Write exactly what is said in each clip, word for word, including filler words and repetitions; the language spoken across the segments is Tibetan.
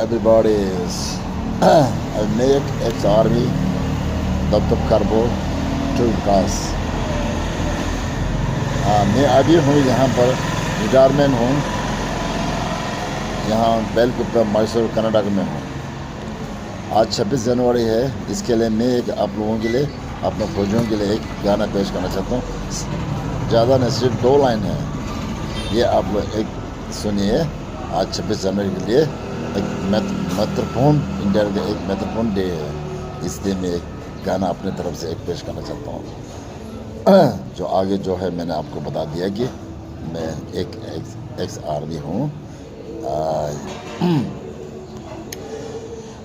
Everybody is, मैं एक ex army दबदब करबो टू विकास। हाँ, मैं अभी हूँ यहाँ पर, रिटायरमेंट हूँ, यहाँ बेलगुप्पा, मैसूर, कर्नाटक में हूँ। आज छब्बीस जनवरी है, इसके लिए मैं एक आप लोगों के लिए, अपने फौजियों के लिए एक गाना पेश करना चाहता हूँ। ज़्यादा नहीं, सिर्फ दो लाइन है, ये आप लोग एक सुनिए। आज छब्बीस जनवरी के लिए एक महत्व-, महत्वपूर्ण, इंडिया का एक महत्वपूर्ण डे है, इसलिए मैं एक गाना अपने तरफ से एक पेश करना चाहता हूँ। जो आगे जो है, मैंने आपको बता दिया कि मैं एक एक्स, एक्स आर्मी हूँ। आ,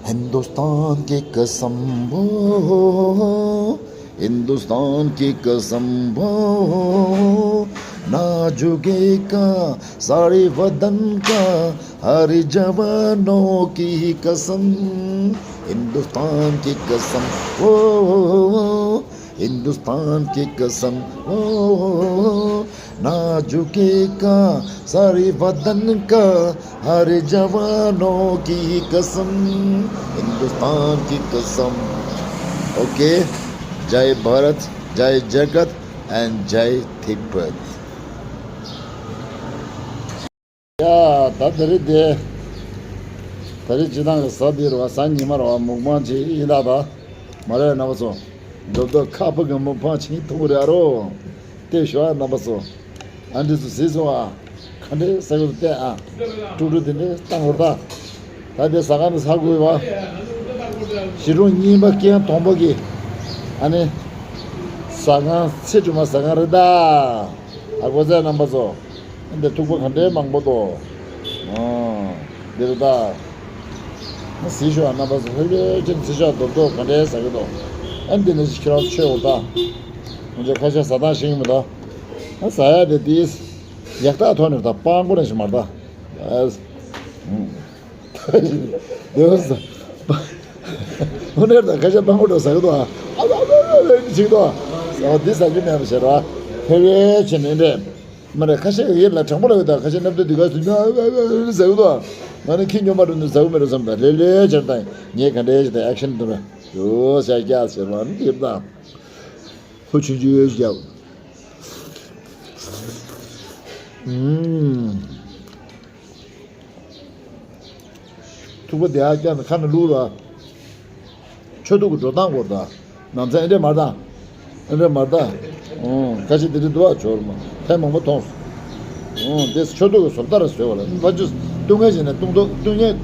हिंदुस्तान की कसम वो, हिंदुस्तान की कसम वो, ना झुकेगा सारे वतन का, हर जवानों की कसम। हिंदुस्तान की कसम वो, हिंदुस्तान की कसम वो, ना झुकेगा सारे वतन का, हर जवानों की कसम, हिंदुस्तान की कसम। ओके, जय भारत, जय जगत and जय तिब्बत। ཡ། ད་དེ་རིང་དེ། དེ་རིང་སྤྱི་བཏང་གི་གཟའ་འདི་རེད་བ། གཟའ་ཉི་མ་རེད་བ། མུག་མང་ཅིག་ཡིན་ད་ད། མ་རེད་རྣམ་པ་ཚོ། རྡོབ་རྡོབ་ཁ་ཕུ་གི་མུག་མང་ཅིག་ཐུག་རེད་ཨ་རོ། དེ་ཞོ་ཨ་རྣམ་པ་ཚོ། ཨ་འདི་ཚོ་གཟིགས་སོང་ཨ། ག་འདྲའི་ས་ཁུལ་དེ་ཨ། ཀྲུག་ཀྲུག་དེ་འདྲའི་བཏང་བར་ད། ད་དེ་ཟ་ཁང་དུ་ཟ་དགོས་བ། ཞི་ཀྲུང་གཉིས་པ་ཀན་དོང་པོ་གི། ཨ་ནི། ཟ་ཁང་ཚེ་སྒྲུབ་མ་ཟ་ཁང་རེད་ད། ཨ་ཁུ་ཚེ་རྣམ་པ་ཚོ། འདི་ཐུག་པ་ག་འདྲའི་མང་པོ་འདུག་ཨང་། འདི་རེད་ད། ཨ་གཟིགས་ཤོག་ཨ་རྣམ་པ་ཚོ། ཧེ་རེ་ཅན་གཟིགས་ཤོག་རྡོབ་རྡོབ་ག་འདྲའི་ཟ་གི་འདུག་ཨ་འདི་ནི་ཁྱེད་རང་ཚོ་མཆོད་འོ་ད། ང་ཚོ་ཁ་ཤས་ཟ་སྟངས་ཤེས་ཀྱི་མི་འདུག་ཨ་ཟ་ཡ་དེ་དེས་ཡག་ཐག་ཐོག་ནས་ད་སྤང་པོ་རེ་ཞིག་མ་རེད་ད། ཨ། ཨང་། འདི་བ་ཟ། ཨོ་ནེར་དང་ཁ་ཤས་སྤང་པོ་འདྲ་ཟ་གི་འདུག་ཨ། ཨ་ཨ་ཨ་ཨ་ཨ་ཅིག་འདུག་ཨ། འོ་འདི་ཟ་རྒྱུ་མེད་པ་བྱས་ར། ཧེ་རེ་བྱས་ནས་འདྲེ། མ་རེད། ཁ་ཤས་ཡིད་ལ་དྲང་པོ་ལ་ཡོད་ད། ཁ་ཤས་སྣབས་ཏོ་འདི་ག་ཟ་རྒྱུ་ཨ་ཨ་ཨ་ཨ་ཟ་གི་འདུག་ཨ། ང་ནི་ཁྱི་སྨྱོན་པ་འགྲོ་ནས་ཟ་གི་མེད་རེད་བསམ་ད། ལེ་ལེ་བྱས་ད་ངས་ག་འདྲས་བྱས་ད་ཨེག་ཤན་འདོན་ར། ཡོ་ཟ་རྒྱ་ཟེར་བ་ནི་འདིར་ད། ཧུ་ཆུང་ཆུང་ཡོད་རྒྱབ། ཨུམ། ཐུག་པ་དེ་ཨ་ཀྱང་ཁ་ནས་བླུགས་ལ། ཆོས་ཐུག་གི་འགྲོ་སྟངས་སྐོར་དང་། ནམ་ཚན་ཨེ་འདྲས་མར་དང་། ཨེ་འདྲས་མར་དང་། ཨོ། ཁ་ཤས་དེ་འདྲས་འདུག་ཨ། ཇོ་རུ་མ་ཐེངས་མང་པོ་མཐོང་སོང་། ཨོ། དེ་ཆོས་ཐུག་གི་བཟོ་ལྟ་ར་བཟོས་པ་ལ་ཕ་ཆུ་བཏུང་ངེས་བྱས་ནས་བཏུང་ཐུག་བཏུང་ངེས་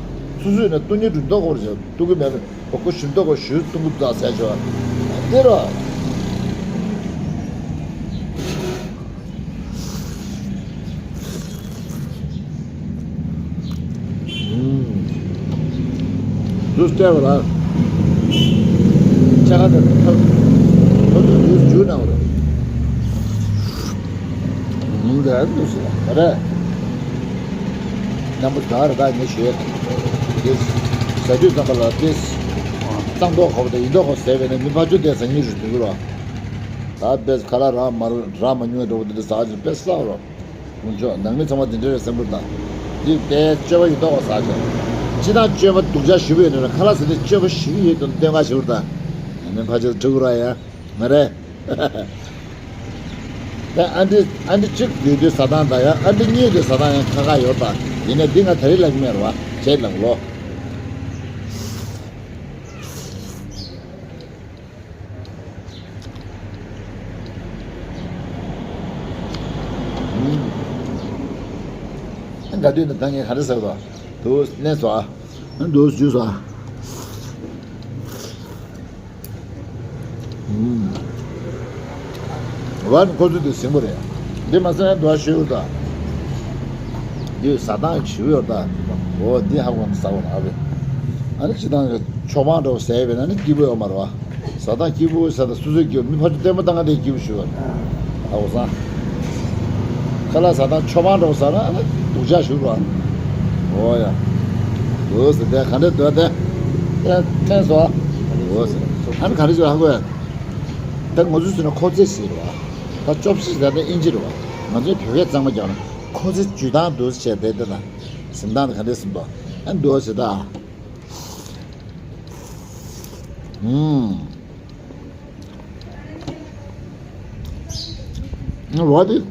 སུ་སུ་ནས་བཏུང་ངེས་འགྲུལ་མདོག་སྐོར་བྱས་བཏུང་གི་མེད་པས། ཨོ་ཁོ་ཞུ་མདོག་གོ་ཞུ་བཏུང་གི་འདུག་ཟེར་ཆོག་ཨ། དེ་ར། ཨུམ། ཇུས་སྤྲད་པ་ར། ཆ་ག་དེ་ཐོབ། ཐོབ་དུས་ཇུས་ཇུས་གནང་བ་ར། ཨུམ། དེ་འདུག་ཟེར་བ་རེད། རྣམ་པ་ག་རེ་ད་ངས་ཞུས། དེ་ཟ་དུས་ཙམ་པ་ལ་དེ་གཙང་མདོག་ཁ་པོ་དང་ཡིན་མདོག་ཁ་པོ་ཟས་པས་ན་མི་ཕར་ཚུར་དེ་ཟ་སྙིང་རུས་དུ་འགྱུར་བ། ད་དཔེ་ཁ་ལག་རག་མ་རག་མ་ཉུང་བའི་འགྲོ་བ་འདི་འདྲ་ཟ་ཅིག་དཔེ་སླ་རོགས། ཀུན་སྤྱོད་ནང་མི་ཚང་མ་འདི་འདྲ་རེད་བསམ་གྱི་འདུག་འདི་དཔེ་སྤྱོད་པ་ཡིན་མདོག་ཁ་པོ་ཟ་ཅིག་སྤྱི་བཏང་སྤྱོད་པ་སྡུག་ཅག་ཞུ་བའི་ནང་ཁ་ལག་ཟ་དེ་སྤྱོད་པ་ཞུ་གི་ཡོད་དམ་སྟོན་ཁ་ཞུ་བར་ད། ཡང་ན་ཕར་ཚུར་འགྲོ་གི་ར་ཡ། མ་རེད། ད་ཨ་འདི་ཨ་འདི་གཅིག་ཡོད་དུས་ཟ་སྟངས་དང་ཡང་ཨ་འདི་གཉིས་ཡོད་དུས་ཟ་སྟངས་ཡང་ཁ་ཁ་ཡོད་པ། ཡིན་ནའི་འདི་ང་ད་རེས་ལབ་ཀྱི་མེད་རེད་བ། བྱས་ལབ་ལོ། ཨ་ག་དུས་ནས་ད་ངས་ག་རེ་ཟེར་བ། དུ་གནས་སོ་ཨ། དུ་ཞུས་སོ་ཨ། ཨུམ། བ་ནི་ཁོ་ཚོ་དེ་ཟིང་པོ་རེད། འདི་མ་ཟ་ན་འདུག་ཞུ་ཡོད་ད། འདི་ཟ་སྟངས་ཞུ་ཡོད་ད། འོ་འདི་ཧ་གོ་ན་ཟ་གོ་ན་ཨ་བས། ཨ་ནི་སྤྱི་བཏང་གི་ཆོ་འཕང་འདྲ་བོ་ཟས་པས་ན་ནི་སྐྱིད་པོ་ཡོད་མ་རེད་བ། ཟ་སྟངས་སྐྱིད་པོ་ཟ་ད་སོ་སོའི་སྐྱིད་པོ་མི་ཕར་ཚུར་ལྟད་མོ་ལྟ་ང་དེ་སྐྱིད་པོ་ཞུ་བ་རེད། ཧ་གོ་སོང་། ཁ་ལག་ཟ་སྟངས་ཆོ་འཕང་འདྲ་བོ་ཟ་ན་ཨ་ནི་སྡུག་ཅག་ཞུ་རོགས། འོ་ཡ། འོ་ཟེར་དེ་ག་འདྲ་འདོད་དེ། ཐེངས་སོ། འོ་ཟེར། ཨ་ནི་ག་རེ་ཞུ་ཧ་གོ་ཡ། ད་ང་ཚོའི་ཟེར་ན་ཁོ་ཚེ་ཟེར་བ། ད་ཅོབ་སི་ཟེར་ན་ཨིན་ཇི་རེད་བ། ང་ཚོའི་བོད་སྐད་གཙང་མ་རྒྱག་ན་ཁོ་ཚེ་ཇུས་དང་འདུག་ཟེར་བྱས་དེ་དེ་ན། ཟིན་སྟངས་དེ་ག་འདྲ་ཟིན་པ། ཨ་འདུག་ཟེར་ད། ཨུམ། ཨ་རོ་དེ།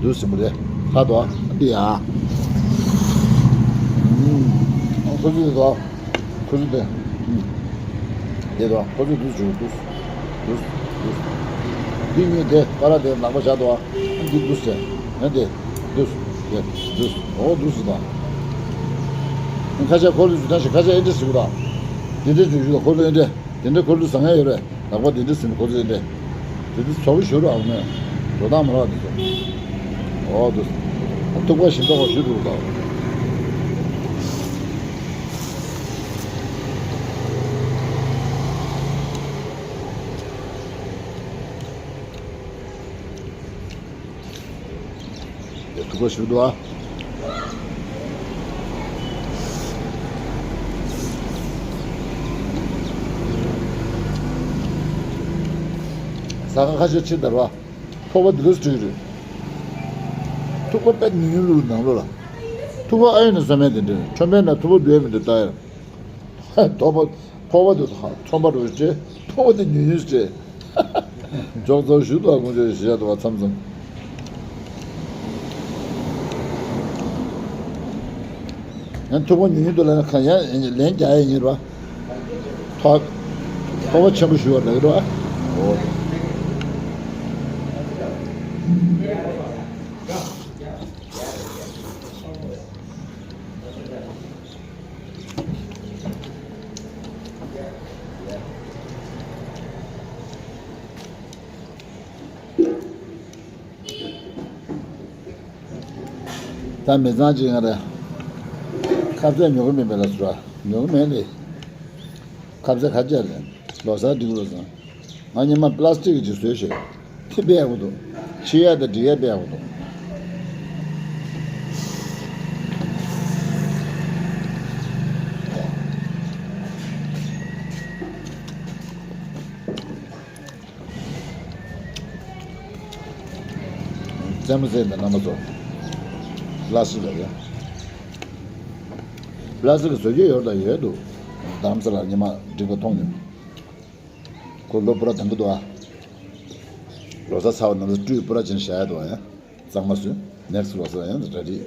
དུས་ཟིན་པ་རེད། ལྷ་དོ། འདི་ཡ། ཨུམ། ཁོ་ཚོ་དེ་དོ། ཁོ་ཚོ་དེ། ཨུམ། དེ་དོ། ཁོ་ཚོ་དུས་བྱུང་དུས། དུས། དུས། འདི་གཉིས་དེ་ཀ་ར་དེ་ལག་པ་བཞག་དོ། འདི་དུས་ཟེར། ཡང་དེ། དུས། དེ། དུས། འོ་དུས་ཟེར་དང་། ཁ་ཤས་ཁོ་ཚོ་དུས་དང་ཞིག་ཁ་ཤས་ཨེ་འདྲ་ཟེར་གི་དང་། དེ་འདྲ་བྱུང་ཞིག་དང་ཁོ་ཚོ་ཨེ་འདྲ། དེ་འདྲ་ཁོ་ཚོ་བཟང་ཡ་ཡོད་རེད། ལག་པ་དེ་འདྲ་ཟིན་ཁོ་ཚོ་ཨེ་འདྲ། དེ་འདྲ་ཚོགས་ཞུ་རོགས་ཨ་མས། འགྲོ་སྟངས་མ་རག་དེ་ཚོ། འོ་དུས། ཐུག་པ་ཞིམ་ཚོགས་ཞུ་འདུག་དང་། དེ་ཐུག་པ་ཞུ་འདུག་ཨ། ས་ཁ་ཁ་ཤས་ཕྱིར་དར་བ། ཕོར་པ་འདི་འདྲ་སྤྲད་ཀྱི་རེད། ཐུག་པ་དཔེ་ཉུང་ཉུང་བླུགས་ནང་ལོགས་ལ། ཐུག་པ་ཨ་ཡོད་ན་བཟོ་མེད་དེ་འདྲ་ཁྲོན་པའི་ནང་ཐུག་པ་འདུག་ཡ་མི་འདུག་ལྟ་ཡ། ཐོག་པ། ཕོར་པ་དེ་ཚོ་ཚོམ་པ་འདྲ་བོ་སྤྲད། ཕོར་པ་དེ་ཉུང་ཉུང་སྤྲད། ཅོག་ཙམ་ཞུ་དང་དགོངས་བརྗོད་ཞུ་ཡ་འདུག་བ་མཚམས་མཚམས། ཡང་ཐུག་པ་ཉུང་ཉུང་འདུག་ལབ་ན་ཁ་ཡང་ལན་རྒྱག་ཡ་ཡིན་ར། ཐོག་ཕོར་པ་ཆེན་པོ་ཞུ་བ་འདྲ་གི་ར། འོ། ད་མི་ཚང་གཅིག་ང་རེ། ཁ་ཟས་ཉོ་གི་མིན་པས་ལ་སུ་ར། ཉོ་གི་མེད་ལེ། ཁ་ཟས་ཁ་ཆད་རེད། ལོ་གསར་འགྲིག་ལོ་སོང་། ང་ཉི་མ་པ་ལ་སི་ཊིག་གི་ཅིག་བཟོས་ཤིག་དེ་དཔེ་ཡག་པོ་འདུག་ཕྱི་ཡག་དང་སྒྲིག་ཡག་དཔེ་ཡག་པོ་འདུག་རྩེད་མོ་རྩེད་འདི་རྣམ་པ་ཚོ། པ་ལ་སི་ཊིག་ལ་ཡ། པ་ལ་སི་ཊིག་གི་བཟོ་བཅོས་ཡོད་དང་ཡོད་འདུག་རྡ་རམ་ས་ལར་ཉི་མ་སྒྲིག་པ་མཐོང་མྱོང་། ཁོ་ལོ་པུ་ར་དང་གི་འདུག་ཨ། ལོ་གསར་ཚར་བ་རྣམས་སྤྲུལ་པུ་ར་ཅན་བཞག་ཡ་འདུག་ཨ་ཡ། གཙང་མ་བཟོས། ནེག་སི་ཊི་ལོ་གསར་ཡང་གྲ་སྒྲིག་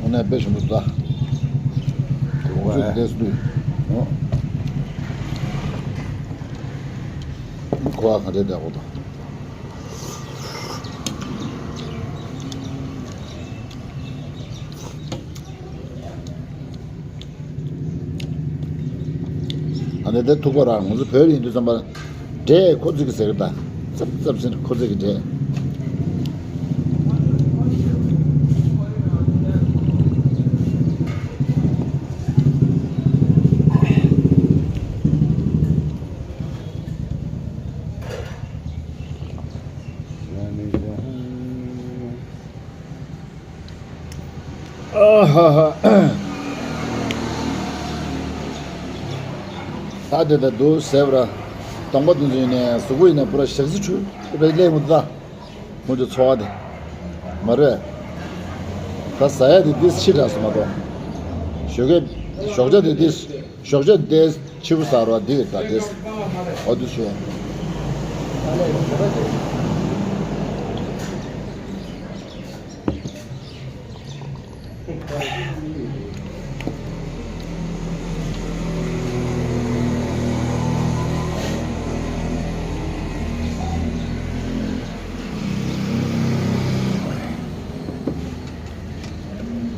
འོ་ན་དཔེ་ཞིམ་པོ་འདུག་ད། གོ་བ་ཚོད་ལྟས་སུ་འདུག་ཨོ། གོ་བ་ག་འདྲས་བསྡད་གོ་ད། ཨ་ནི་དེ་ཐུག་པ་རང་ང་ཚོ་བོད་ཡིན་དུས་ཙམ་པ་འབྲས་ཁོ་ཚོས་ཀྱི་ཟེར་གི་ད། ཙབ་ཙབ་ཟེར་ཁོ་ཚོས་ཀྱི་འབྲས། ཨ་ཧ་ཧ། ད་དེ་ད་འདུག་ཟེར་བ་ར། གདོང་པ་དེ་ཚོ་ཡིན་ནས་གཟུགས་པོ་ཡིན་ནས་པུ་ར་ཞག་རྩི་ཆུ་པུ་ར་ལས་མི་འདུག་ད། ཁོང་ཚོ་འཚོ་བ་དེ། མ་རེད། ད་ཟ་ཡ་དེ་འདི་ཕྱི་དྲགས་སོང་མ་གཏོགས། ཞོགས་ཀས་ཞོགས་ཇ་དེ་འདི་ཞོགས་ཇ་དེ། ཕྱི་པོ་ཟ་རོགས་འདི་ད་དེ། ཨོ་དུ་ཤོ།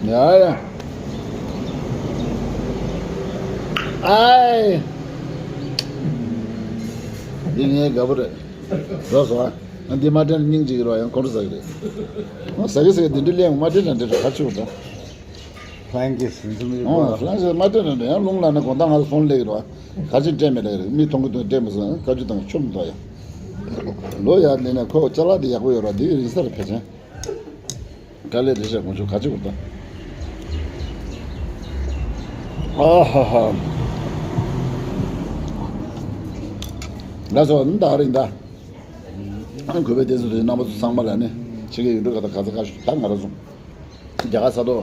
ཡ་ཡ། ཨའི། འདི་ངའི་དགའ་པོ་རེད། རོ་སོང་ཨ། འདི་མ་དྲན་སྙིང་རྗེ་གི་རོ། ཡང་ཁོང་ཁྲོ་ཟ་གི་རེད། ཨ་ཟ་གི་ཟ་གི་འདི་འདྲ་ལེན་མ་དྲན་ན་འདྲ་ག་ཆུ་ད། ཧྥ་རན་ཀི་ཟིན་ཚུལ་མི་ཨོ་ཧྥ་རན་ཀི་མ་དྲན་ན་འདྲ་ཡང་རླུང་ལངས་ན་དགོང་དག་ང་ཚོ་ཕོན་སླེབས་གི་རོ། ག་ཅི་སྤྲད་མེད་ལེ་རེད། མི་མཐོང་གི་འདུག་སྤྲད་མི་སོང་། བཀའ་བཀྱོན་དང་ཆོམ་འདུག་ཡ། ལོ་ཡར་ལེན་ན་ཁོ་ཅ་ལག་འདི་ཡག་པོ་ཡོད་རོ། འདི་རིན་གསར་ཕལ་ཆེར། དཀའ་ལས་རེད་ཤག་ཁོང་ཚོ་ག་ཅི་གོ་ད། ཨ་ཧ་ཧ། ལགས་སོ། ད་རིང་ད། ཨ་ནི་གུས་པའི་བསྟན་འཛིན་དུ་རྣམ་པ་ཚོ་ཚང་མ་ལ་ནི་ཕྱི་རྒྱལ་ཡུལ་གྲུ་ཁག་དང་ག་ས་ག་ཞུ་ད་ང་རང་ཚོ་རྒྱ་གར་ས་ཐོག་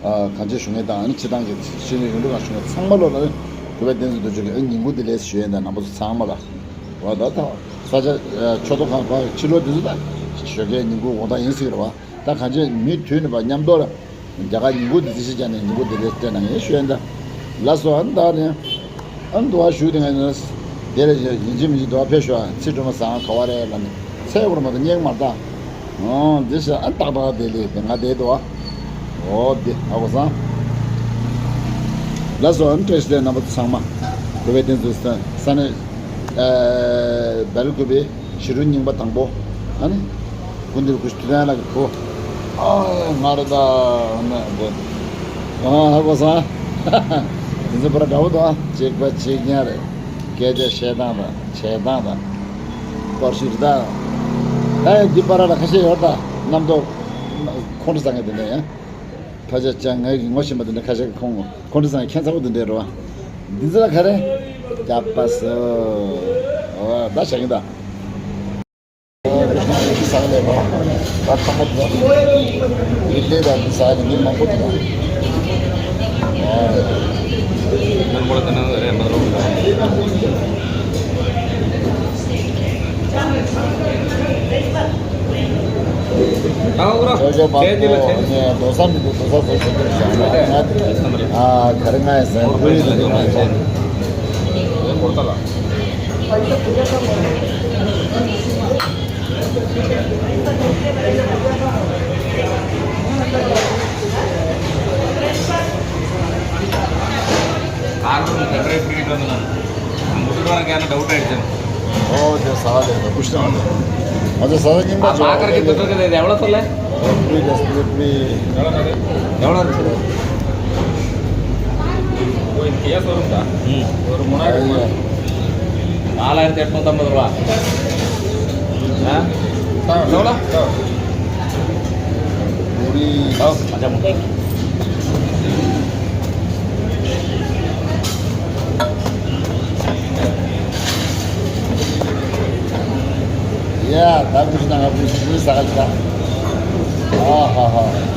ཨ་གངས་ཅན་ཞུ་མཁན་དང་ཨ་ནི་སྤྱི་བཏང་གི་ཕྱི་རྒྱལ་ཡུལ་གྲུ་ཁག་ཞུ་མཁན་ཚང་མ་ལོ་ལ་ནི་གུས་པའི་བསྟན་འཛིན་དུ་ཆོས་ཀྱི་ཨ་ཉིན་གུང་བདེ་ལེགས་ཞུ་ཡས་དང་རྣམ་པ་ཚོ་ཚང་མ་ལ་བ་ད་ད་ས་ཆ་ཆོས་ཐོག་ཁང་པ་ཕྱི་ལོགས་དེ་ཚོ་ད་ཞོགས་ཀའི་ཉིན་གུང་དགོང་དག་ཡིན་སྲིད་རེད་བ། ད་གང་ཅི་མི་དུས་ནི་བ་མཉམ་དུ་ལ་རྒྱ་གར་ཉིན་གུང་དེ་ཚེ་ཤི་ཅན་ནས་ཉིན་གུང་དེ་ལས་བལྟས་ན་ངས་ཞུ་ཡན་ད། ལ་སོ་ཨན་ད་རེ་ཨན་དུ་བ་ཞུ་དེ་ང་ནས་དེ་ལས་ཡིན་གཅིག་མིན་གཅིག་དུ་བ་ཕེབས་ཤོག་ཚེ་སྒྲོལ་མ་ཟང་ག་བ་རེ་ལ་ནི་ཚེ་འུར་མ་དང་སྙེག་མར་ད། ཨོ་འདི་ཤ་ཨན་ཏག་ཏག་དེ་ལས་དེ་ང་དེ་དུ་བ། ཨོ་དེ་ཨ་གོ་སང་། ལ་སོ་ཨན་བཀྲ་ཤིས་བདེ་ལེགས་རྣམ་པ་ཚོ་ཚང་མ། གུས་པའི་བསྟན་འཛིན་ས་ས་ནས་ཨ་བེལ་གུས་པའི་ཞི་ཁྲོའི་རྙིང་པ་དང་པོ། ཨ་ནི། སྐུ་མདུན་སྐུ་ཞབས་ཐུབ་བསྟན་ལགས་ཀྱི་བུ། ཨ་ང་རེད་ད། ཨ་ཧ་གོ་སོང་། དེ་ཚོ་པར་འདྲ་བོ་དང་གཅིག་པ་གཅིག་རྐྱང་རེད། སྐད་ཆ་བཤད་སྟངས་དང་བྱེད་སྟངས་དང་། པར་ཤུ་རེད་ད། ད་ཡང་འདི་པར་ལ་ཁ་ཤས་ཡོད་ད། རྣམ་རྟོག་ཁོང་ཁྲོ་ཟ་མཁན་དེ་འདྲ་ཡང་། ཕ་ཆ་ཅང་ངའི་ངོ་ཤེས་པ་དེ་འདྲ་ཁ་ཤས་ཀྱི་ཁོང་ཁོང་ཁྲོ་ཟ་མཁན་ཁྱད་མཚར་པོ་དེ་འདྲ་རེད་བ། འདི་ཚོ་ལ་ག་རེ། རྒྱབ་པ་སོ། ཨོ་ད་བྱ་གི་ད། ས་ལས་པ། ད་ཐ་མ་དེ། ཡིད་ལས་དང་འདི་ས་ནི་མི་མང་པོ་འདུག་ཨ། ནང་པར་དེ་ནང་རེ་མ་རུང་། ཨ་འོ་ར། ཅོ་ཅོ་པ་ཁྱེད་འདི་ལ་ཁྱེད། ནས་རྡོ་ས་མི་འདུག་རྡོ་ས་བཟོ་བཟོ་འདུག་ཞང་ལ་ང་། ཨ་ག་རེ་ང་ཡི་ཟན་ཀུ་ཡི་ཟ་གི་ང་ཡི་ཟན། ཨོ་ཅེ་ས་ལེ་ད་ཀུཤ་ན། ཨོ་ཅེ་ས་ལེ་ཉིན་པ་ཅོ་ཨ་ཀར་གི་ཏུ་ཏུ་གི་ལེ་ལེ་ཝ་ལ་སོ་ལེ། ཨོ་པི་ལེ་སི་ལེ་པི། ལེ་ཝ་ལ་སོ་ལེ། ཨ་ལ་ཡར་ཏེ་ཏོང་ཏམ་མ་ར། ཨ་ལེ་ཝ་ལ། ཨོ་ཨ་ཅག་མོ། ཡ་ད་ཀུཤ་ན་ང་ཀུཤ་ས་ག་ལ། ཨ་ཧ་ཧ།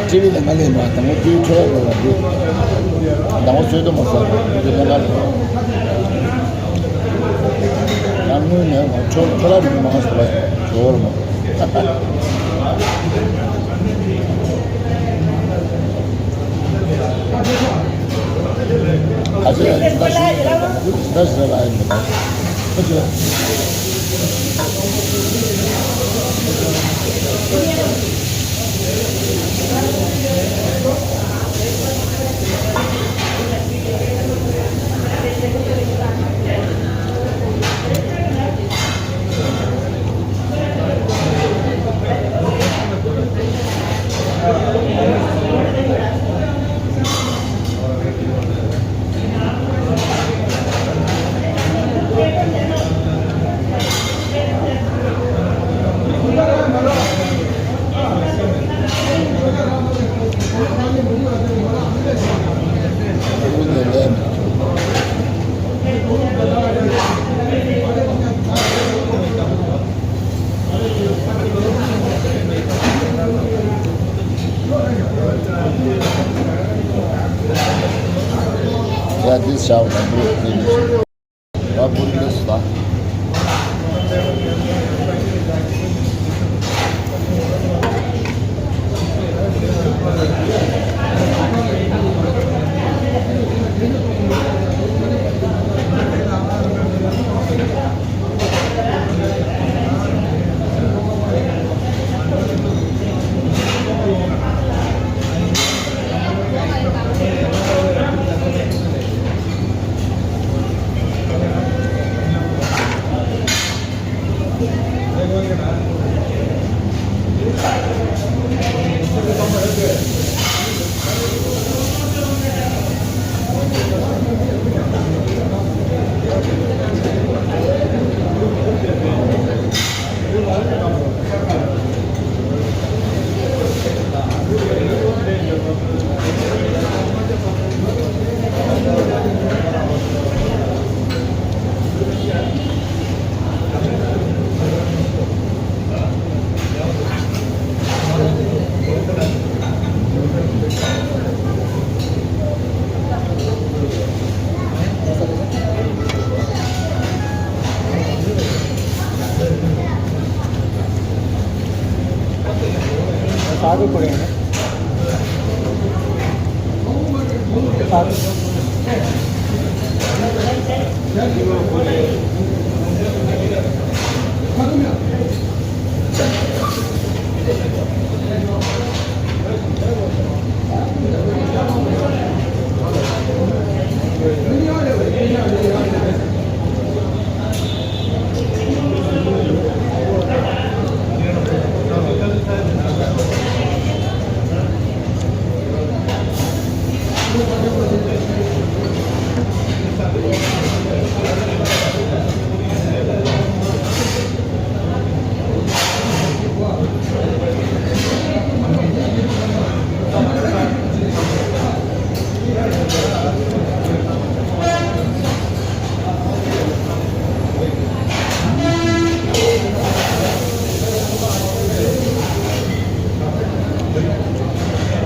ཅི་ལི་ལ་ང་ལས་མ་དང་པོ་དེའི་འཕྲོ་བརླག་འགྲོ་བ་འདི། དང་པོ་ཚོད་དུ་མ་ཟ་འདི་ལས་ང་ལས། ཡང་སྔོན་ནས་ང་འཕྲོ་འཕྲོ་བརླག་འགྲོ་མ་སོང་ལ་ཇོ་བོར་མ། ཨ་ཅེ་ཡང་ཇི་ལྟར་ཞིག་ལ་ཡང་ཇི་ལྟར་ཞིག་ལ་ཡང་མི་དང་། ཨ་ཅེ། ཡ་འདི་ཤའོ་དང་པོ་དེ་ནི། ད་བུ་འདི་ས།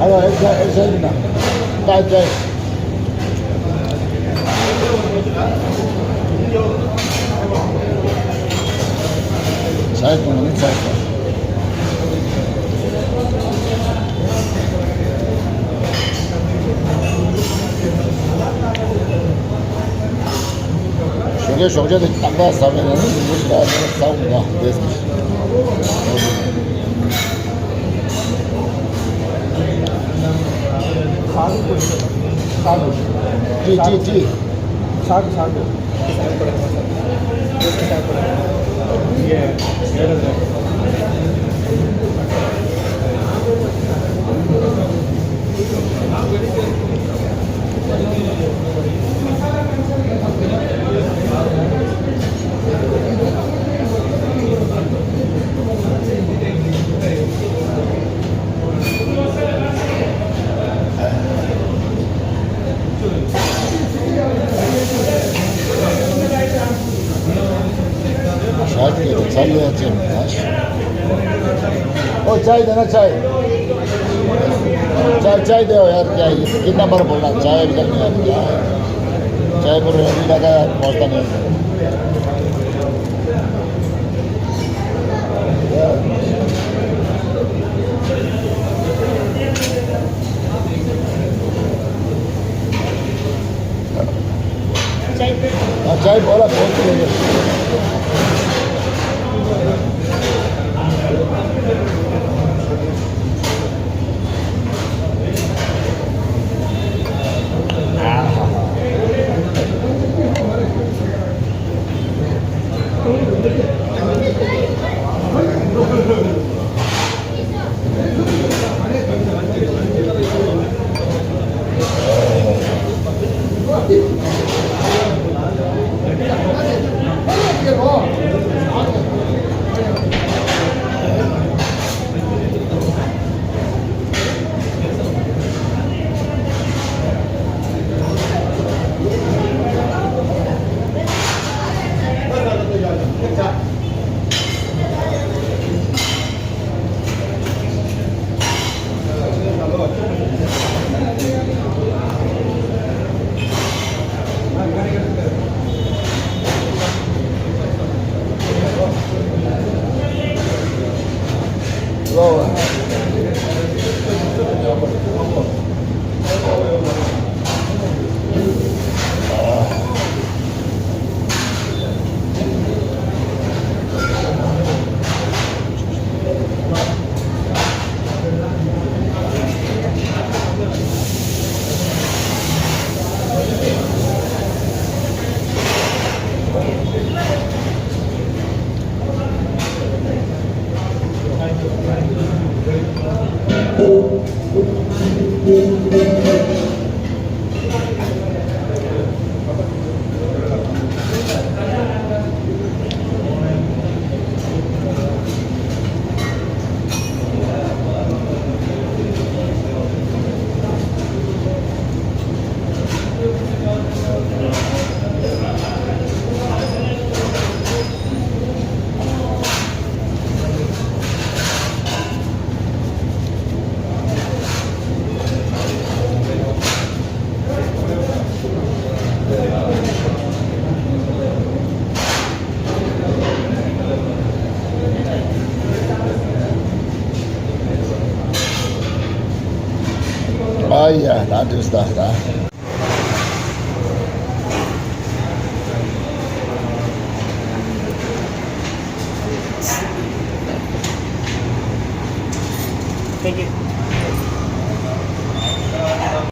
ཨ་ལ་ཨེ་ཤ་ཨེ་ཤ་ཡིན་ན་ད་ཅེ། ཆའི་གོང་ནི་ཆའི་གོང་། ཞོགས་ཀས་ཞོགས་ཇ་དེ་ཏག་ཏག་ཟ་བས་ན་ནི་འདི་འདྲ་ཞིག་ལ་ཟ་འོང་ན་བསྡད་སོང་། ཁ་རུ་ཁོ་ཤོ། ཁ་རུ། ཏི་ཏི་ཏི། ཁ་རུ་ཁ་རུ། ཞག་གི་ཚ་ལས་ཅན་ཨོ་ཅའི་དེ་ན་ཅའི། चाय, चाय दे यार, चाय। कितना बार बोलना, चाय भी करनी है क्या? चाय पर अभी लगा है, पहुंचता नहीं। हाँ, चाय बोला, बहुत पीएंगे। ཨ་ཡ། ད་འགྲིག་སོང་ད།